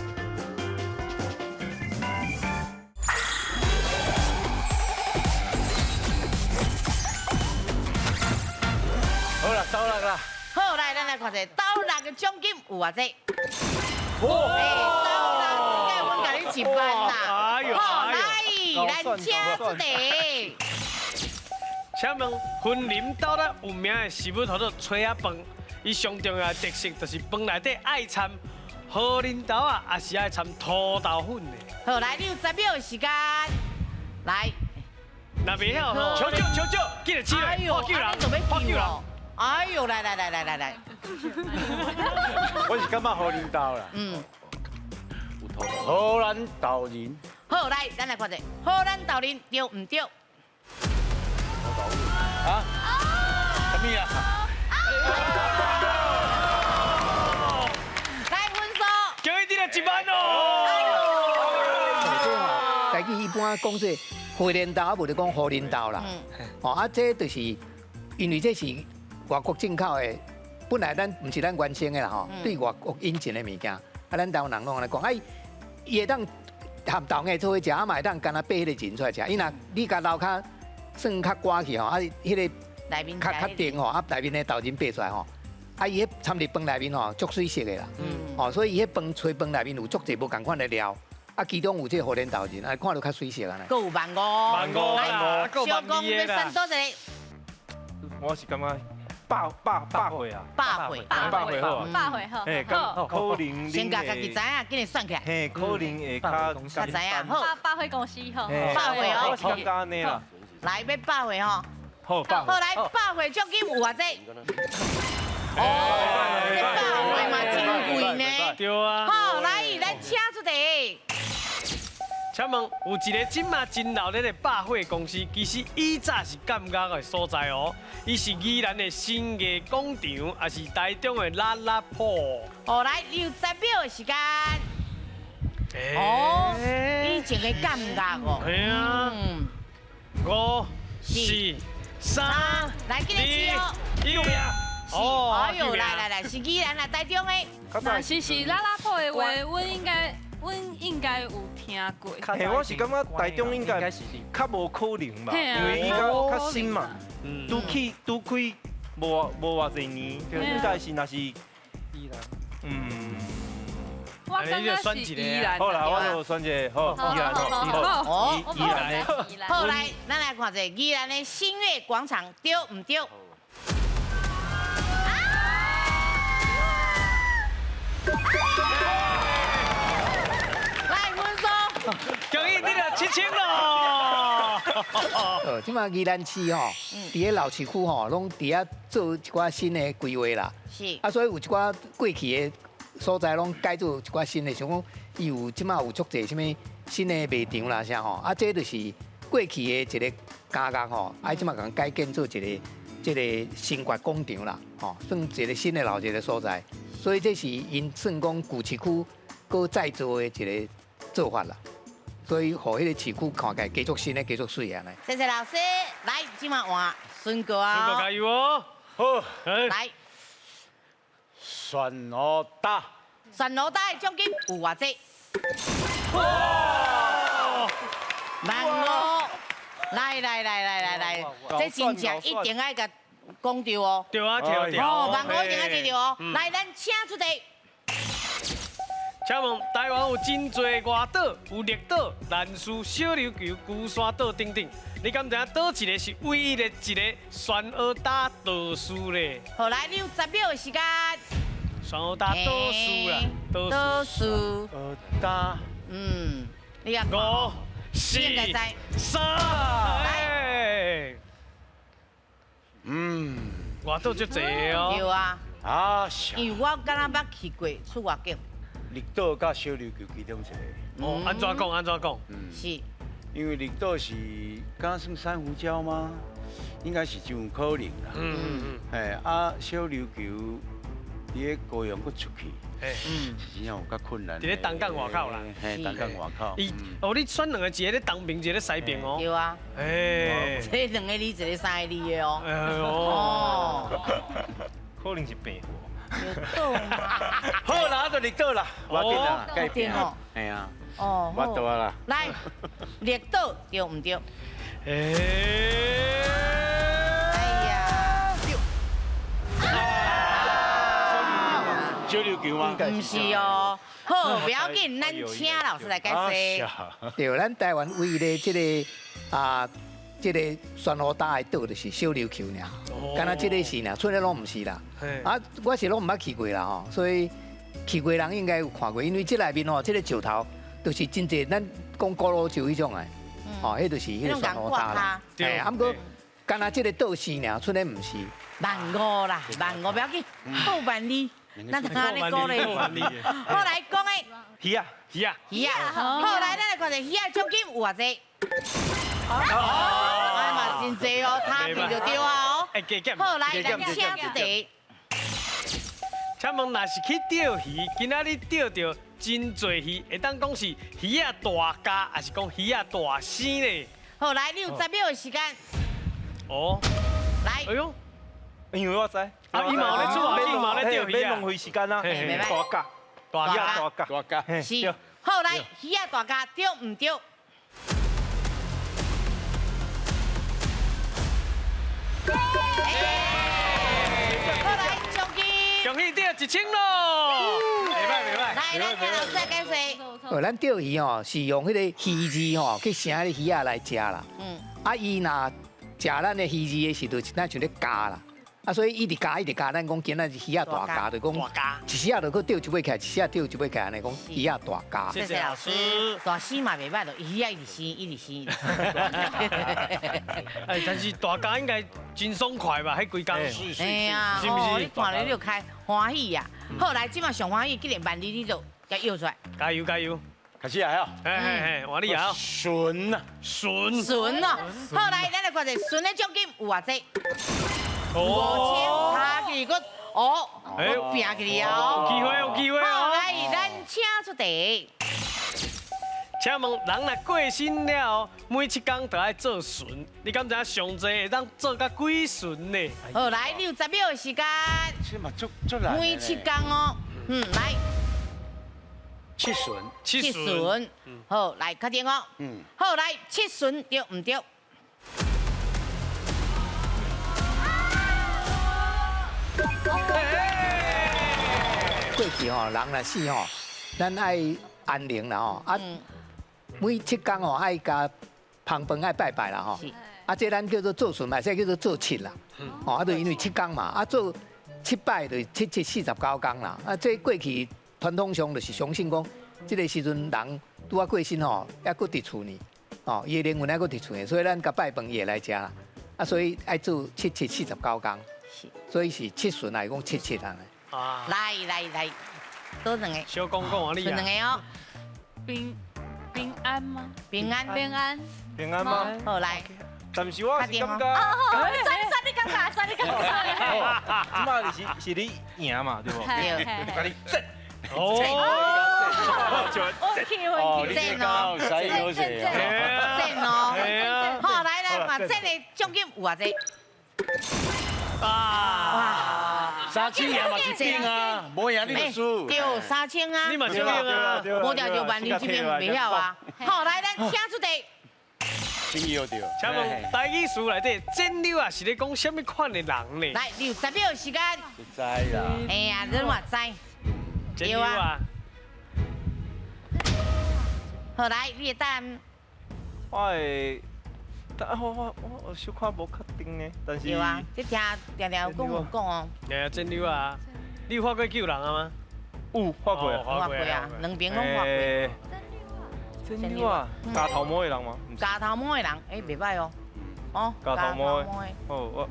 好啦，斗六啦。好，来，咱来看一下斗六的奖金有偌济？哎，斗六，这届阮共你一万啦。哎呦，好，来，咱请出题。请问云林斗六有名的食物叫做炊仔饭，伊上重要的特色就是饭内底爱掺荷兰豆啊，还是爱掺土豆粉的？好，来，你有10秒的时间，来。若袂晓，求救求救，紧来起来，破救人，破救人。哎呦，来来来来来来，我是感觉荷兰豆啦。荷兰豆仁。好，来，咱来看一下，荷兰豆仁对毋对？啊？啥物啊？来分数。恭喜你得1万哦！这吼，台语一般讲这荷兰豆，无就讲荷兰豆啦。哦，啊，这就是因为这是外国进口的，本来咱毋是咱原生的啦吼，对外国引进的物件，啊，咱台灣人攏按呢講，啊，伊會當含豆芽做伙食，啊嘛會當干焦掰彼个仁出來食。伊若你共留較算較寒去吼，啊，彼个內面較較甜吼，啊內面的豆仁掰出來吼，啊伊彼摻佇飯內面吼，足媠色的啦。哦，所以伊彼飯炊飯內面有足濟無仝款的料，啊，其中有這个荷蘭豆仁，啊，看著較媠色按呢。閣有萬五，萬五啦，小講欲選佗一個？我是感覺百歲啊，百歲，百歲好啊，百歲好。嘿，咁可能先共家己知影，緊來算起來。嘿，可能會較較知影好。百歲公司好。百歲哦。我是感覺按呢啦。來，欲百歲吼。好，百歲。好，來百歲獎金有偌濟？哦，這百歲嘛真貴呢。對啊。好，來，咱請出題。請問有一个這馬真鬧熱的百貨公司，其實以早是監獄的所在哦。伊是宜蘭的新藝廣場，抑是台中的拉拉鋪？哦，來，你有10秒的時間。哦，以前的監獄哦。係啊。5、4、3、來，緊來試哦。 2、1。哦，哎呦，來來來，是宜蘭啊，台中的。若是拉拉鋪的話，阮應該有聽過。嘿，我是感覺台中應該較無可能吧，因為伊較較新嘛，拄起拄開無無偌濟年，應該是若是宜蘭，嗯。我感覺是宜蘭。好啦，我就選一個，好，宜蘭哦，宜蘭的。好，來，咱來看一下宜蘭的新月廣場對毋對？恭喜你了7000咯！哦，這馬宜蘭市吼，佇咧老市區吼，攏佇遐做一寡新的規劃啦。是。啊，所以有一寡過去的所在攏改做一寡新的，像講伊有這馬有足濟啥物新的賣場啦啥吼。啊，這就是過去的一個監獄吼，啊，這馬共改建做一個這個新國廣場啦，吼，算一個新的老一個所在。所以這是𪜶算講舊市區閣再做的一個做法啦。所以，予彼個市區看起來繼續新的，繼續媠按呢。謝謝老師，來，這馬換孫哥啊。孫哥加油哦！好，來。旋烏打。旋烏打的獎金有偌濟？哇！萬五。來來來來來來，這真正一定愛共講著哦。對啊，對對。哦，15,000一定愛提著哦。來，咱請出題。請問台灣有真濟外島，有綠島、蘭嶼、小琉球、龜山島等等，你敢知影佗一个是唯一的一个旋烏島島嶼咧？好，來，你有10秒的時間。旋烏島島嶼啦，島嶼。島。嗯，你啊。 5、4、3，來。嗯，外島足濟哦。對啊。啊，因為我敢若捌去過出外景。綠島佮小琉球其中一个。哦，按怎講？按怎講？是。因為綠島是敢算珊瑚礁嗎？應該是真有可能啦。嘿，啊，小琉球佇咧高雄閣出去，是真正有較困難。佇咧東港外口啦。嘿，東港外口。伊，哦，你選兩个，一个咧東邊，一個咧西邊哦。對啊。哎。這兩个字，一个三个字的哦。哦。可能是病。好啦，就綠島啦，我定啦，改變哦。哎呀，哦，我到啦。來，綠島對毋對？哎呀，對。小琉球嗎？毋是哦。好，不要緊，咱請老師來解釋。對，咱台灣唯一的這个啊，這個旋烏島的島就是小琉球爾，敢若這个是爾，剩的攏毋是啦。啊，我是攏毋捌去過啦吼，所以去過人應該有看過，因為這內面吼，這個石頭就是真濟，咱講古老石彼種的，吼，彼就是彼個旋烏島啦。嘿，啊，毋過敢若這個島是爾，剩的毋是。15,000啦，15,000不要緊，好萬里，咱按呢講咧。好，來講的。魚仔，魚仔，魚仔。好，來，咱來看一下魚仔獎金有偌濟。哦，哎嘛真濟哦，他比就對啊哦。好，來，咱請出題。請問，若是去釣魚，今仔日釣著真濟魚，會當講是魚仔大家，抑是講魚仔大生咧？好，來，你有10秒的時間。哦。來。哎喲，因為我知。啊，伊嘛有咧出外景，嘛有咧釣魚啊。免浪費時間啊。大家。大甲大大甲是。好来，鱼仔大甲对毋对？好来，奖金。恭喜得1000咯！袂歹袂歹。来，咱请老师来解释。哦，咱钓鱼吼是用彼个鱼字吼去城彼个鱼仔来食啦。啊，伊若食咱的鱼字的时阵，咱像咧咬啦。啊，所以一直咬一直咬，咱讲今仔是鱼仔大咬，就讲一时仔就阁钓一尾起来，一时仔钓一尾起来，按呢讲鱼仔大咬。谢谢老师。大死嘛袂歹，就鱼仔一直生，一直生。哎，但是大家应该真爽快吧？彼规工。哎呀，是不是？你看了你就开欢喜呀。好，来，这马上欢喜，既然万里你就共摇出来。加油加油！开始啊！嘿嘿嘿，换你啊！顺啊，顺顺哦。好，来，咱来看者顺的奖金有偌济？5000，差距阁哦，拼起来哦！有机会，有机会哦！好，来，咱请出题。请问，人若过身了后，每7工都爱做巡，你敢知影上济会当做到几巡呢？好，来，你有10秒的时间。这嘛足足难。每7工哦，来。 7巡。 7巡。好，来，确定哦。好，来，7巡对毋对？过去吼，人若死吼，咱爱安宁啦吼，啊，每7工吼爱共芳饭爱拜拜啦吼，啊，这咱叫做做巡，嘛会使叫做做七啦，吼，啊，就因为7工嘛，啊，做7摆就是7 7 49工啦，啊，这过去传统上就是相信讲，这个时阵人拄仔过身吼，犹阁伫厝呢，哦，伊的灵魂犹阁伫厝呢，所以咱共拜饭伊会来食啦，啊，所以爱做7 7 49工。所以是7巡来讲7 7啊。来来来，多两个。小讲讲啊，你啊。两个哦。平平安吗？平安平安。平安吗？好来。但是我是感觉。哦，算算你感觉，算你感觉。这马是你赢嘛，对不？对。我你赞。哦。哦，赞哦。赞哦。好，来来，把赞的奖金有偌济？啊！ 3000赢嘛是变啊，无赢你就输。对，3000啊，你嘛是变啊，无掉就万里这边袂晓啊。好，来，咱请出题。请摇著。请问台语词内底剪柳啊，是咧讲啥物款的人呢？来，你有10秒时间。知啦。哎呀，你嘛知。剪柳啊。好，来，你的答案。我会。但我小可无确定呢，但是对啊，这听常常有讲有讲哦。哎呀，剪柳啊，你有画过救人啊吗？有画过啊，画过啊，两边拢画过。剪柳啊，咬头毛的人吗？咬头毛的人，哎，袂歹哦。哦，咬头毛的。哦，我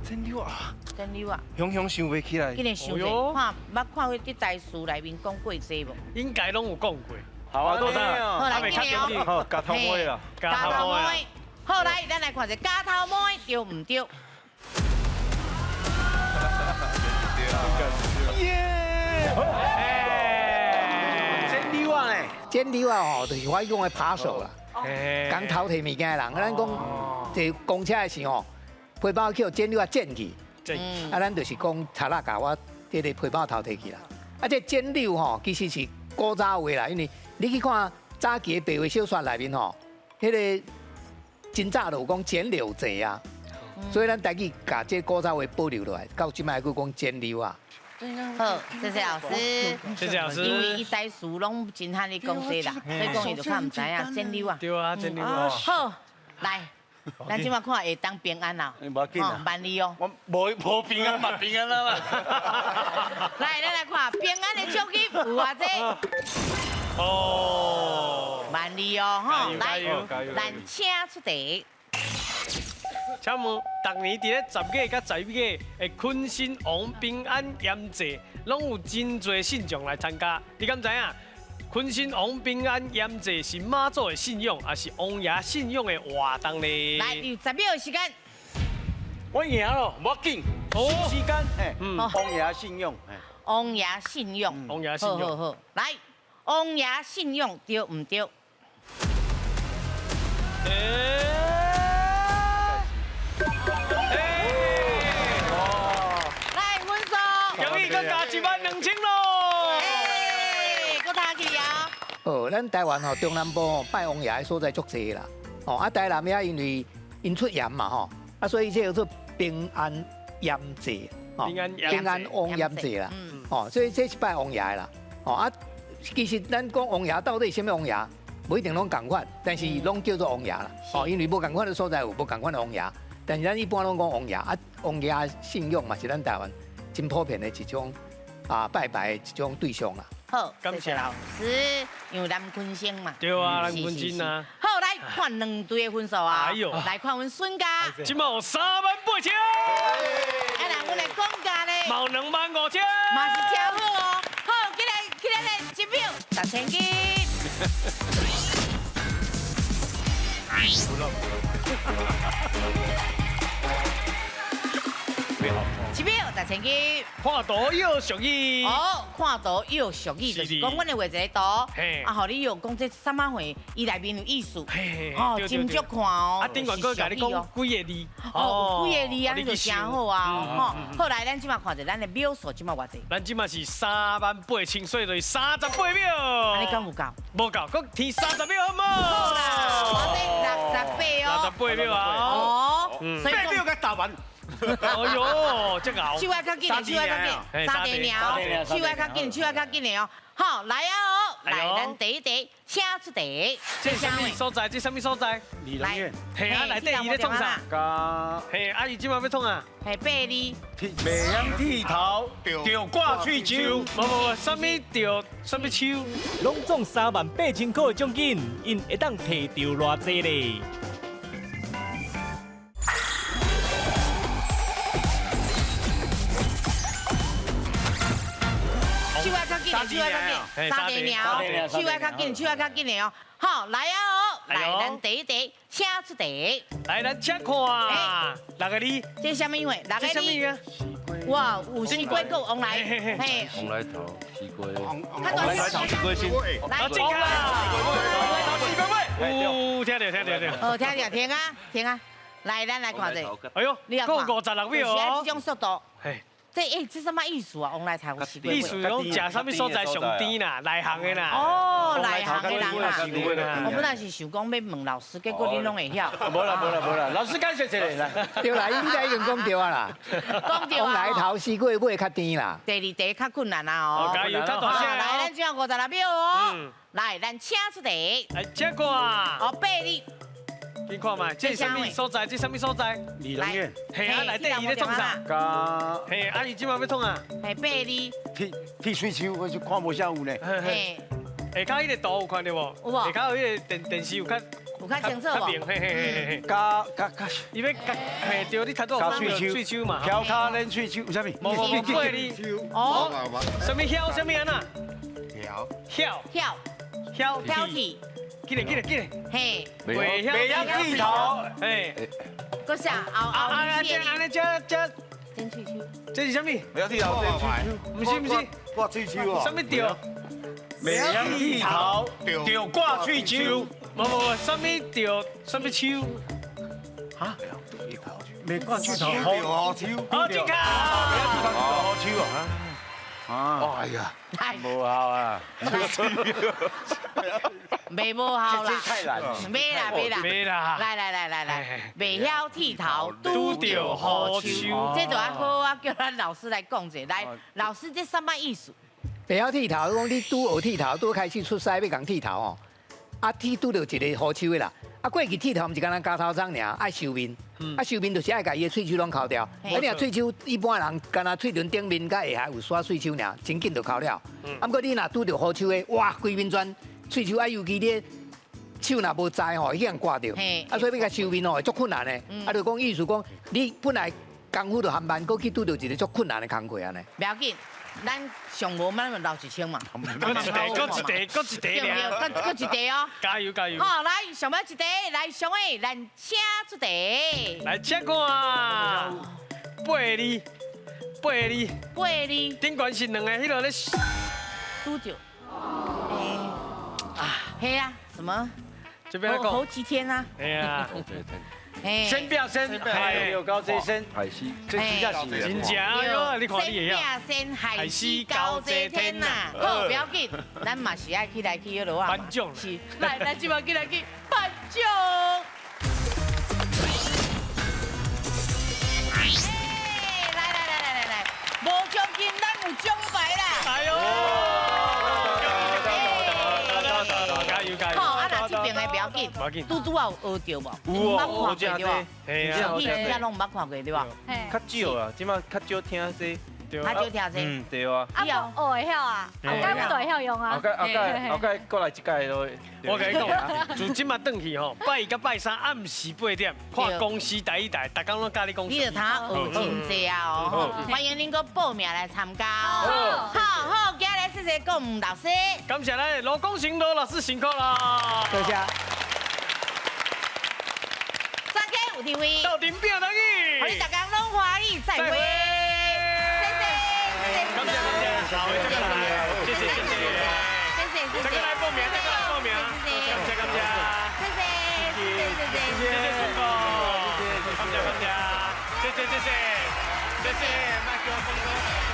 剪柳啊，剪柳啊，雄雄想袂起来。竟然想者，看捌看过伫台词内面讲过这无？应该拢有讲过。好啊，多谢。好来，今年哦。好，咬头毛的啦。咬头毛的。好来，咱来看一下咬头毛的对毋对？耶！剪柳啊呢？剪柳啊吼，就是我讲的扒手啦。讲偷摕物件的人，咱讲坐公车的时候，皮包去予剪柳仔剪去。啊，咱就是讲贼仔共我这个皮包偷摕去啦。啊，这剪柳吼，其实是古早话啦，因为你去看早期的白话小说内面吼，彼个真早就有讲剪柳贼啊，所以咱台语共这古早话保留落来，到这摆阁讲剪柳啊。好，谢谢老师。谢谢老师。因为伊台词拢真罕咧讲这啦，所以讲伊就较毋知影剪柳啊。对啊，剪柳啊。好，来，咱这马看会当平安啦。无要紧啦，万里哦。我无平安嘛，平安啦嘛。来，咱来看平安的奖金有偌济？哦，万里哦，吼，来，咱请出题。请问，逐年伫咧10月佮11月的坤新王平安宴祭，拢有真济信众来参加。你敢知影？坤新王平安宴祭是妈祖的信仰，还是王爷信仰的活动呢？来，有10秒时间。我赢了，无要紧。哦，时间，哎，王爷信仰，王爷信仰，王爷信仰，好好好，来，王爷信仰对毋对？来，分数。恭喜阁加12000咯！哦，咱台灣吼中南部吼拜王爺的所在足濟啦。哦，啊台南遐因為𪜶出鹽嘛吼，啊所以這叫做平安鹽祭，哦，平安王鹽祭啦。哦，所以這是拜王爺的啦。哦啊，其實咱講王爺到底是啥物王爺，無一定攏仝款，但是攏叫做王爺啦。哦，因為無仝款的所在有無仝款的王爺，但是咱一般攏講王爺啊，王爺信仰嘛是咱台灣真普遍的一種啊拜拜的一種對象啦。好，感謝老師，因為南鯤鯓嘛。對啊，南鯤鯓啊。好，來看兩隊的分數啊。哎呦，來看阮孫家。這馬有38000。啊，那阮的廣家咧？嘛有25000。嘛是真好哦。好，起來起來來，一秒10千金。一秒10千金。看圖有俗語。哦，看圖有俗語，就是講阮會畫一個圖，啊，予你藥講這啥物貨，伊內面有意思，哦，斟酌看哦。啊，頂懸閣共你講幾個字。哦，有幾個字啊，你就誠好啊，吼。好來，咱這馬看者，咱的秒數這馬偌濟？咱這馬是38000，所以就是38秒。按呢敢有夠？無夠，閣添30秒好無？好啦，我這68哦。68秒啊。哦，所以8秒佮答完。哎呦，這𠢕！手愛較緊的，手愛較緊，三地爾，手愛較緊，手愛較緊的哦。好，來啊哦，來，咱第一題，請出題。這啥物所在？這啥物所在？理龍院。嘿啊，內底伊咧創啥？嘿，啊伊這馬欲創啊？嘿，八字。袂曉剃頭，著掛喙鬚。無無無，啥物著啥物鬚？攏總38000塊的獎金，𪜶會當提著偌濟咧？手愛較緊，手愛較緊，三地爾，手愛較緊，手愛較緊的哦。好，來啊哦，來，咱第一題，請出題。來，咱請看6個字。這啥物話？6個字。哇，有西瓜，閣有王來，嘿。王來頭，西瓜。王來頭，西瓜心。来，进卡。王來頭，西瓜尾。有，聽著，聽著，聽著。哦，聽著，聽啊，聽啊。來，咱來看者。哎呦，閣有56秒哦。這種速度。這欸，這啥物意思啊？王來頭西瓜尾。意思講食啥物所在上甜啦，內行的啦。哦，內行的人啦。我本來是想講欲問老師，結果恁攏會曉。無啦無啦無啦，老師解釋一下啦。對啦，應該已經講對啊啦。講對啊。王來頭西瓜尾較甜啦。第二題較困難啊哦。加油，較大聲。來，咱只有56秒哦。來，咱請出題。來，請看。哦，八字。你看覓，這啥物所在？這啥物所在？理龍院。嘿啊，內底伊咧創啥？嘿，啊伊這馬欲創啊？嘿，八字。剃喙鬚，我就看無啥有呢。嘿。下跤彼個圖有看著無？有無？下跤彼個電視有較有較清楚無？較明，嘿嘿嘿嘿。加加加。伊欲共，嘿對，你頭拄有喙鬚嘛？翘跤練喙鬚，有啥物？無無無，八字。哦。啥物曉？啥物按怎？曉。曉。曉。曉。曉剃。紧嘞，紧嘞，紧嘞！嘿，袂晓剃头，嘿，阁啥？后后啊，这按呢，这这剪喙须，这是啥物？袂晓剃头，毋是毋是，挂喙须哦。啥物著？袂晓剃头，著挂喙须。无无无，啥物著？啥物须？哈？袂挂喙头，著须。好，正确。袂晓剃头，著须哦。啊！哎呀，无效啊！袂无效啦，太难，袂啦袂啦，袂啦！来来来来来，袂晓剃头，拄著雨鬚，這就愛好啊，叫咱老師來講者。來，老師這啥物意思？袂曉剃頭，講你拄學剃頭，拄開始出師欲共剃頭哦，啊剃拄著一個雨鬚的啦。啊，過去剃頭毋是干焦剪頭鬃爾，愛修面，啊修面就是愛共伊的喙鬚攏抠掉。啊，你若喙鬚一般人干焦喙唇頂面佮下下有刷喙鬚爾，真緊就抠了。啊，毋過你若拄著雨鬚的，哇，規面全喙鬚啊，尤其你手若無在吼，會去予人割著。啊，所以欲共修面吼，會足困難的。啊，就講意思講，你本來功夫就含慢，閣去拄著一個足困難的工課按呢。袂要緊。咱上無咱就留1000嘛，閣一題，閣一題，閣一題爾，閣一題哦。加油加油！好，來上尾一題，來上尾，咱請出題。來請看，八字，八字，八字，頂懸是兩個，彼个咧。拄著。啊，嘿啊，什麼？這邊好幾天啊。嘿啊。先拼先，海流高这身，海西，这真正是真正啊！你看你会晓。先拼先，海死高这天呐！好，不要紧，咱嘛是爱去来去彼落啊。颁奖是，来，咱这摆起来去颁奖。来来来来来来，无奖金，咱有奖牌啦！哎呦！加油加油！好，啊，若这边的不要紧，拄拄仔有学著无？有捌看过对无？嘿，你真正拢毋捌看过对无？较少啊，这马较少听这。较少听这。嗯，对啊。啊，学会晓啊，后盖我都会晓用啊。后盖后盖后盖过来一届都会。我共你讲，自这马转去吼，拜一佮拜三暗时8点，看公视台语台，逐工拢教你讲。你就通学真济啊哦！欢迎恁阁报名来参加哦。好好，今日谢谢顾问老师，感谢咱的罗功成罗老师辛苦啦。多谢。专家有智慧，斗阵拼台语，予你逐工拢欢喜，再会。谢谢，感谢感谢，好，谢谢谢谢谢谢谢谢，再来报名，再来报名，感谢感谢，谢谢谢谢谢谢，谢谢顺哥，感谢感谢，谢谢谢谢谢谢，麦克风哥。